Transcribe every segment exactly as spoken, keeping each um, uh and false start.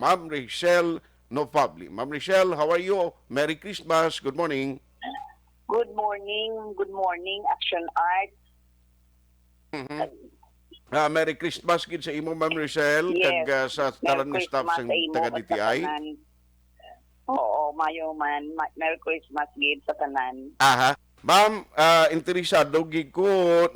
Ma'am Rachel Novabli. Ma'am Rachel, how are you? Merry Christmas. Good morning. Good morning. Good morning, Action Art. Mhm. Ah, Merry Christmas gid sa imo, Ma'am Rachel, Yes. kag, ah, sa Merry tanan nga staff Christmas sang sa imo taga at sa D T I. tanan. Oo, mayo man. Ma-, Merry Christmas gid sa tanan. Aha. Ma'am, ah, interesado gid ko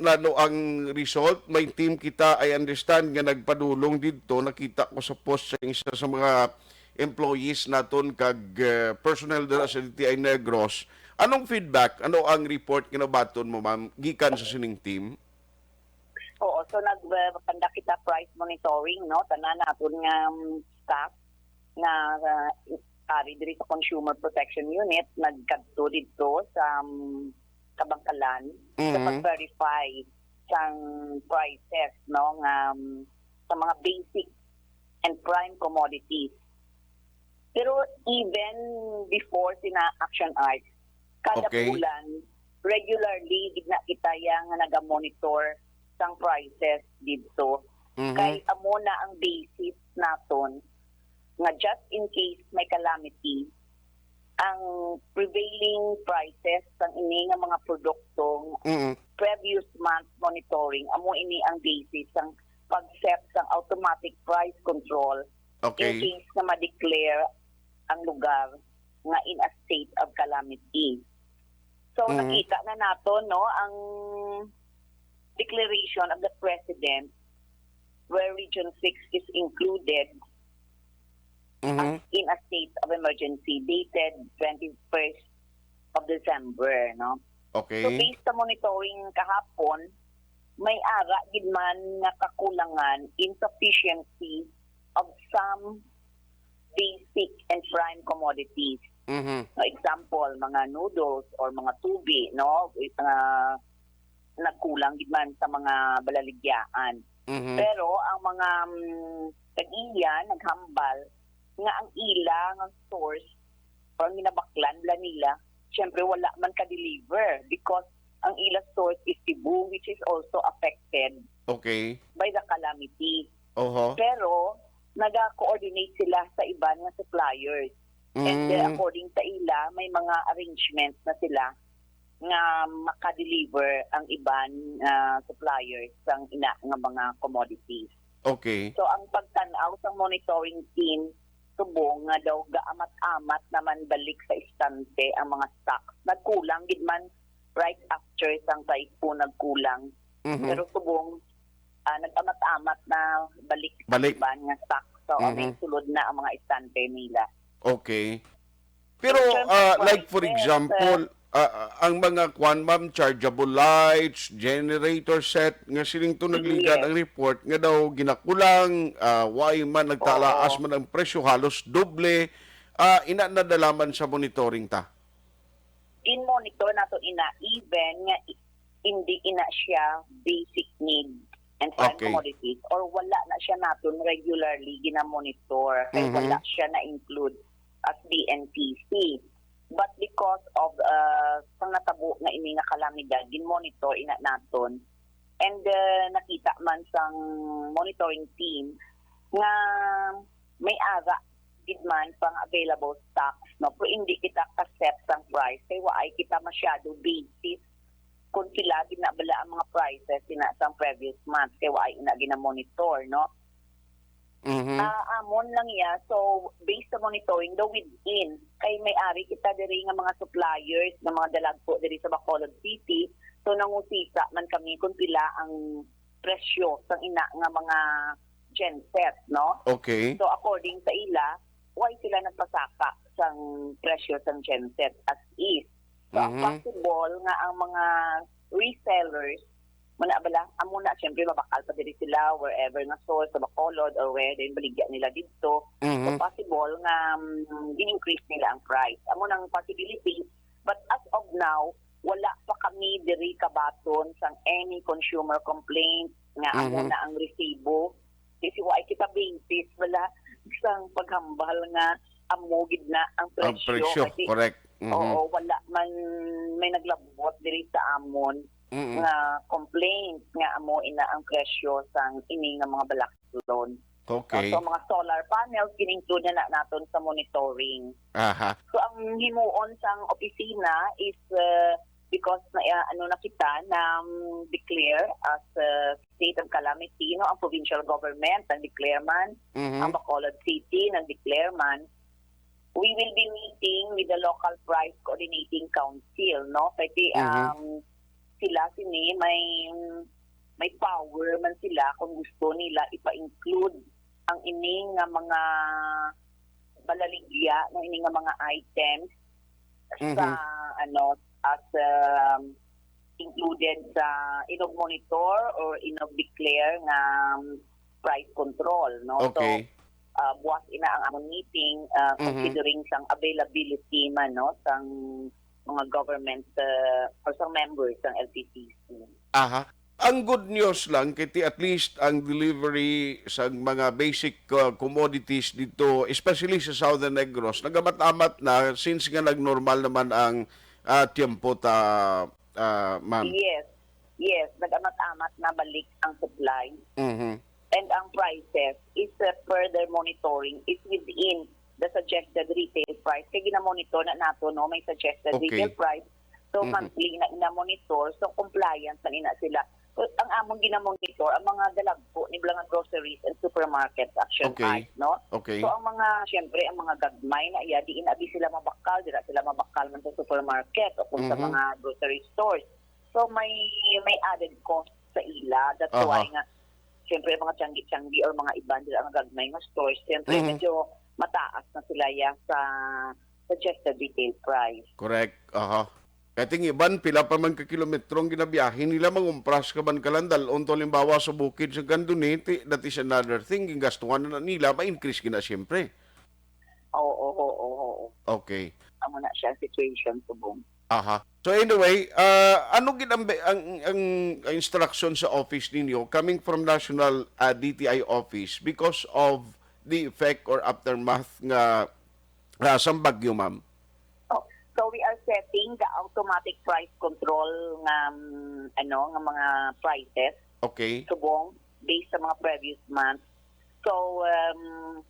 nano ang result. May team kita, I understand, nga nagpadulong didto. Nakita ko sa post sa isa sa mga employees naton kag, ah, personnel dira sa D T I Negros. Anong feedback? Ano ang report nga nabaton mo, ma'am, gikan sa sining team? Oo, so nag-, uh, conduct kita price monitoring, no? Tanan naton nga, um, staff nga, uh, ari diri sa Consumer Protection Unit nagkadto didto sa, um, Kabangkalan sa Mhm. pag-verify sang prices, no, nga, um, sa mga basic and prime commodities. Pero even before sina Action Art, kada Okay. bulan, regularly gid na kita ya nga naga-monitor sang prices didto. Mhm. Kay amo na ang basis naton nga just in case may calamity, ang prevailing prices sang ini nga mga produkto, Mm. previous month monitoring, amo ini ang basis sang pag-set sang automatic price control in Okay. case nga ma-declare ang lugar nga in a state of calamity. So, Mhm. nakita na nato, no, ang declaration of the President where Region six is included Mhm. as in a state of emergency dated twenty-first of December, no? So, Okay. based sa monitoring kahapon, may ara gid man nga kakulangan, insufficiency of some basic and prime commodities. Mhm. For example, mga noodles or mga tubi, no? With, ah, nagkulang gid man sa mga balaligyaan. Mhm. Pero ang mga, mm, tag-iya naghambal nga ang ila nga source or ang ginabaklan bala nila, syempre wala man ka-deliver because ang ila source is Cebu, which is also affected Okay. by the calamity. Oho. Pero naga-coordinate sila sa iban nga suppliers. And, uh, Mm. according sa ila, may mga arrangements na sila nga maka-deliver ang iban, ah, suppliers sang ina nga mga commodities. Okay. So, ang pagtan-aw sang monitoring team, subong nga daw gaamat-amat naman balik sa istante ang mga stocks. Nagkulang gid man right after sang typhoon, nagkulang. Mhm. Pero subong, ah, nag-amat-amat na balik ang Balik. iban nga stocks. So, Mhm. may sulod na ang mga istante nila. Okay. Pero, In terms of ah, like, for prices, example, ah, ah, ang mga kwan, ma'am, chargeable lights, generator set, nga siling to nagligad Yes. ang report nga daw ginakulang, ah, why man nagtalaas Oo. man ang presyo, halos doble, ah, ina nadala man sa monitoring ta? Gin-monitor nato ina, even nga i-, hindi ina siya basic need and prime Okay. commodities or wala na siya naton regularly gina-monitor kay Mhm. wala siya na-include as B N P C. But because of, uh, sang natabo nga ini nga kalamidad, gin-monitor ina naton. And, uh, nakita man sang monitoring team nga may ara gid man pang available stocks, no? Pero hindi kita ka-set sang price kay waay kita masyado basis kung pila gid na bala ang mga prices ina sang previous month kay waay ina gina-monitor, no? Mhm. Ah, amon lang iya. So, based sa monitoring, the within, kay may ari kita diri nga mga suppliers, nga mga dalagko diri sa Bacolod City. So, nangusisa man kami kung pila ang presyo sang ina nga mga genset, no? Okay. So, according sa ila, why sila nagpasaka sang presyo sang genset as is? So, ang Mhm. possible nga ang mga resellers, muna bala, amo na, syempre, mabakal pa diri sila, wherever nga source, sa Bacolod or where, then baligya nila didto. So, Mhm. possible nga, mm, gin-increase nila ang price. Amo nang possibility. But as of now, wala pa kami diri kabaton sang any consumer complaint nga amo Mhm. na ang resibo. Kasi wa kita basis, wala sang paghambal nga amo gid na ang Ang presyo. presyo, Kasi, correct. Mhm. oo, wala man may naglabot diri sa amon Mm-mm. nga complaint nga amo ina ang presyo sang ini nga mga balaklon. Okay. So, mga solar panels, gin-include na, na naton sa monitoring. Aha. So, ang himuon sang opisina is uh, because na, uh, ano na kita na um, declare as a state of calamity, no, ang provincial government nag-declare man, Mhm. ang Bacolod City nag-declare man, we will be meeting with the local price coordinating council, no? Kay Mhm. um, sila sini may may power man sila kung gusto nila ipa-include ang ini nga mga balaligya, no, ini nga mga items sa Mhm. ano as um, included sa inog monitor or inog declare nga um, price control, no? Okay. So uh, buwas ina ang amon meeting uh, Mhm. considering sang availability man, no, sang mga government uh, or sang members sang L T C C. Aha. Ang good news lang, kay ti at least ang delivery sa mga basic uh, commodities dito, especially sa Southern Negros, nagamat-amat na since nga nagnormal naman ang uh, tiempo ta, uh, ma'am. Yes. Yes, nag-amat-amat na balik ang supply. Mhm. And ang prices is uh, further monitoring is within the suggested retail price. Kaya ginamonitor na nato, no? May suggested Okay. Retail price. So, Mhm. Monthly na ginamonitor. So, compliance na ina sila. So, ang among ginamonitor, ang mga dalagko ni mga groceries and supermarkets, Action Okay. Art, no? Okay. So, ang mga, siyempre, ang mga gagmay na iya, di inabi sila mabakal, di na sila mabakal man sa supermarket o kung sa Mhm. mga grocery stores. So, may may added cost sa ila. That's Aha. Why nga, siyempre, mga tiyanggi-tiyanggi or mga iban dira nga gagmay nga stores, siyempre, Mhm. medyo mataas na sila ya sa suggested retail price. Correct. Aha. Kay ting iban, pila pa man ka kilometro ang ginabiyahe nila, mangumpras ka man kalandal. Unto, halimbawa, sa bukid sa Ganduniti, that is another thing. Gingastuhan na nila, ma-increase gina, siyempre. Oo, oo, oo, oo. Okay. Amo na siya ang situation, Subong. Aha. So anyway, uh, ano gid ang, ang, ang instruction sa office ninyo coming from National uh, D T I office because of the effect or aftermath nga uh, sang bagyo, ma'am? Oh, so we are setting the automatic price control nga um, ano nga mga prices, Okay. Subong, based sa mga previous months. So um,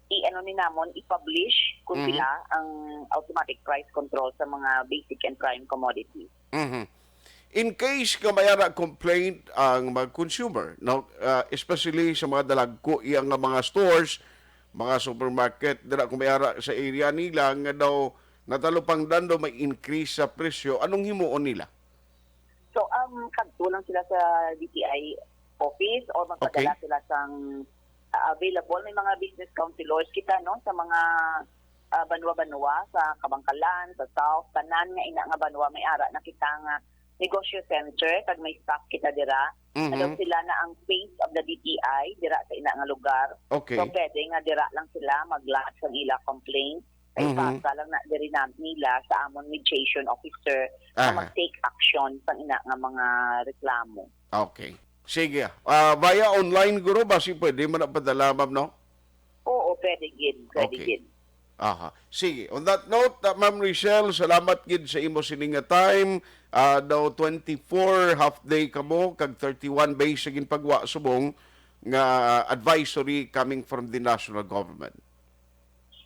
i-ano ni namon, i-publish kung Mhm. sila ang automatic price control sa mga basic and prime commodities. Mhm. In case nga may ara complaint ang mga consumer, no, uh, especially sa mga dalagko iya nga mga stores, mga supermarket, dira kung may ara sa area nila nga daw natalupangdan daw may increase sa presyo, anong himuon nila? So, um, kadto lang sila sa D T I office or magpadala Okay. Sila sang uh, available. May mga business counselors kita, no, sa mga uh, banwa-banwa, sa Kabangkalan, sa South, tanan nga ina nga banwa may ara na kita nga negosyo center, kag may staff kita dira. Ano Mhm. Sila na ang face of the D T I dira sa ina nga lugar. Okay. So, pwede nga dira lang sila mag-lodge ang ila complaint. Ay, Mhm. Ipasa lang na diri na nila sa amon mediation officer na Aha. Mag-take action sa ina nga mga reklamo. Okay. Sige. Ah, via online, guro, basi pwede man na padala, ma'am, no? Oo, pwede gid. Pwede Okay. Gid. Aha. Sige. On that note, uh, Ma'am Richelle, salamat gid sa imo sining nga time. Uh, daw twenty-four half day kamo kag thirty-one base sa ginpagwa subong nga advisory coming from the national government.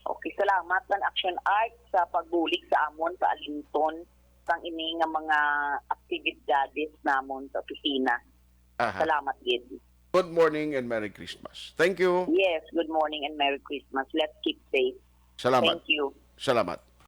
Okay, salamat man Action Art sa pagbulig sa amon sa alinton sang ini nga mga aktibidades namon sa opisina. Aha. Salamat gid. Good morning and Merry Christmas. Thank you. Yes, good morning and Merry Christmas. Let's keep safe. Salamat. Thank you. Salamat.